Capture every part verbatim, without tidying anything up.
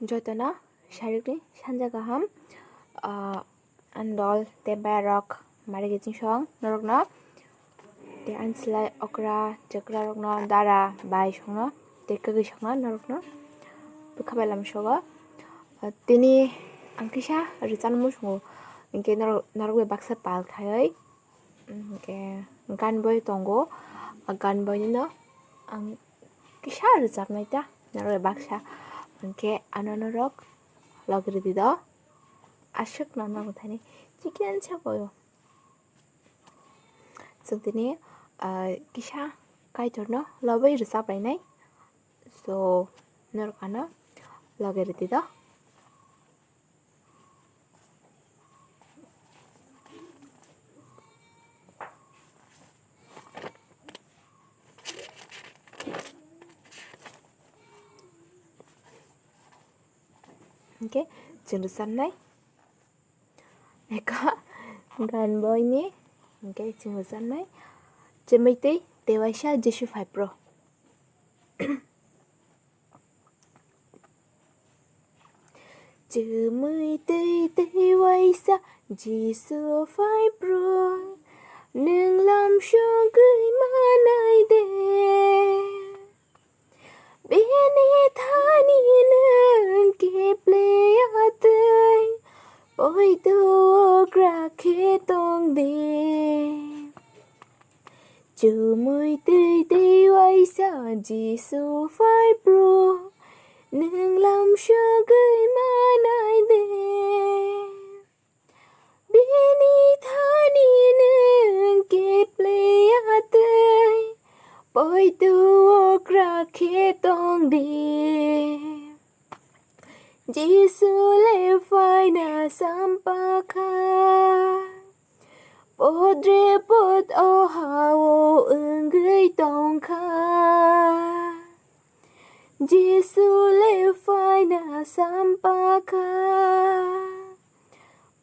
Jotono sarikni sanja kaham, ah, ani dol tei bayarok mari kiching song norokno, tei ani slai okra, chakra rokno, dara, bai songno, tei kwgwi songno norokno bwkha bai lam sogo. Ah, tini ang kisa rwchapna muchungo, hinkhe norok, norok bai baksa pal khaiwi, hinkhe gan boi tongo, ah, gan boi nino ang kisa rwchapnai ta, norok bai baksa, hinkhe ano norok logi rwdi do, aswk no norok thani chikon sa boyo. Chwng tini, ah, kisa Kaitorno lobwi rwchap lainai. So, norok ano logi rwdi do. Hinkhe chwng rwchapnai. Eka gan boini hinkhe chwng rwchapnai. Chimui twi tei waisa Jisu phai phro. Chimui twi tei waisa Jisu phai phro, nwng lam sogwi manai de. Bini thani nwng kepleya twi, poito okra khe tong de. Chumui twi tei waisa Jisu phai phro, nwng lam sogwi manai de. Bini thani nwng kepleya twi, poito okra khe tong de. Jisu le phaina sampakha, podre pod o ha-o wngwi tongkha. Jisu le phaina sampakha,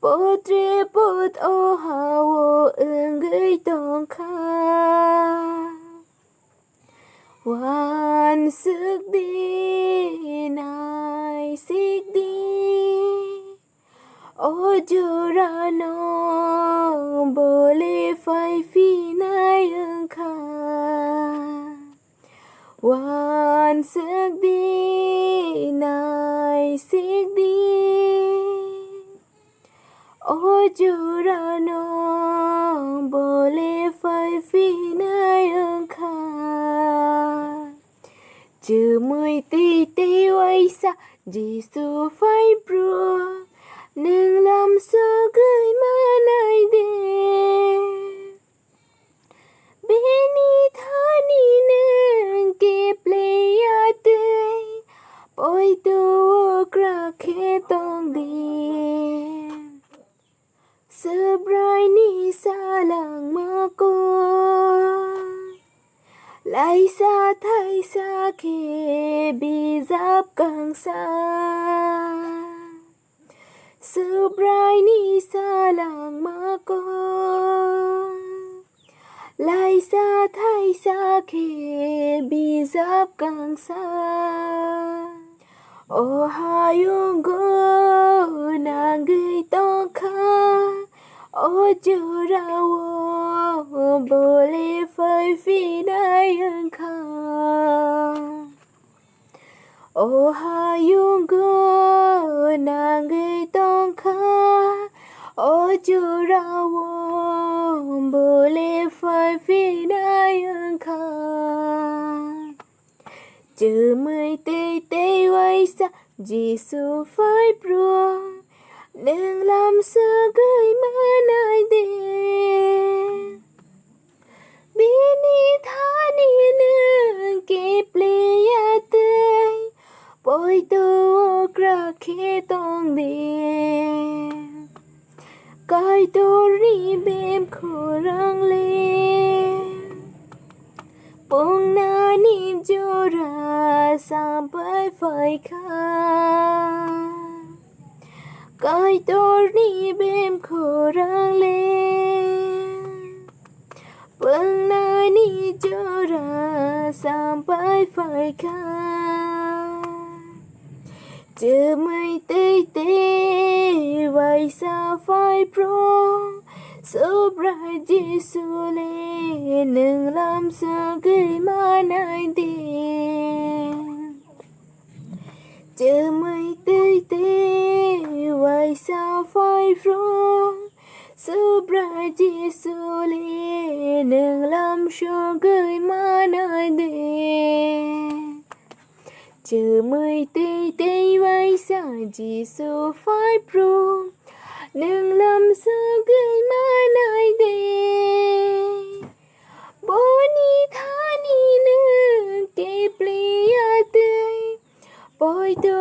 podre pod o ha-o wngwi tongkha. Uansuk di, naisik di, o jorano bo le phai phinai wngkha. Uansuk di, naisik di, o jorano bo le phai phinai wngkha. Chumui twi tei waisa Jisu phai phro, nwng lam sogwi manai de. Bini thani nwng kepleya twi, poito okra khe tong de. Subraini salangma kok, laisa thaisa khe bijap kangsa. Subraini salangma kok, laisa thaisa khe bijap kangsa. O hayungo nangwi tongkha, o jorao bo le phai phinai wngkha. O hayungo nangwi tongkha, o jorao bo le phai phinai wngkha. Chumui tei tei waisa Jisu phai phro, nwng lam sogwi manai de. Bini thani nwng kepleya twi, poito okra khe tong de. Kaitorni bem khorang le pungnani jora sampai phaikha. Kaitorni bem khorang le pungnani jora sampai phaikha. Chumui twi tei waisa phai phro, Subrai Jisu le nwng lam sogwi manai de. Chumui twi tei waisa phai phro, Subrai Jisu le nwng lam sogwi manai de. Chumui twi tei waisa Jisu phai phro, nwng lam sogwi manai de. Boni thani nwng kepliya twi, poito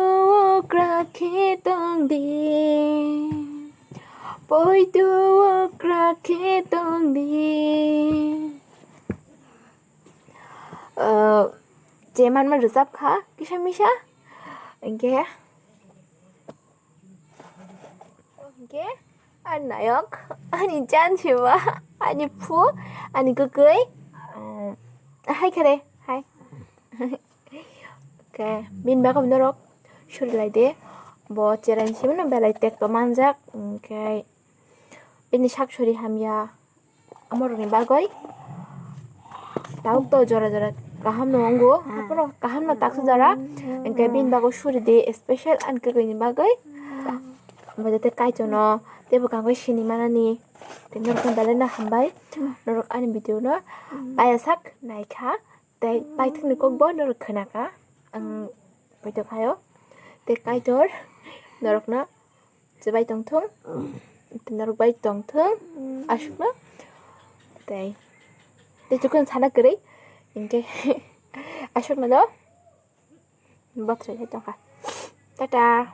okra khe tong di. Poito okra khe tong di. Ah, je manma rwchap kha kisa misa. Hinkhe, hinkhe ani nayok, ani chan siba, ani phu, ani kwkwi, um, hai khe re, hai. Hinkhe bini bagwi norok suri lai de. Bo cheraini simi no belai tekto manjak, hinkhe bini sak suri hamya. Amorokni bagwi tabuk to jora jora kaham no wngo, haphano kaham no taksa jora, hinkhe bini bagwi suri di special ani kwkwi ni bagwi. Bo jate Kaitor no teibo kangwi sini manani, tei norokno belai no hambai, norok ani video no paiya sak naikha, tei paithakni kokbo norok khwnakha, ang poito khaio, tei Kaitor norokno chubai tongthung, norok bai tongthung, aswkno. Tei, tei chukun sana kwrwi, hinkhe aswkno do, bathrai hai tongkha. Tata.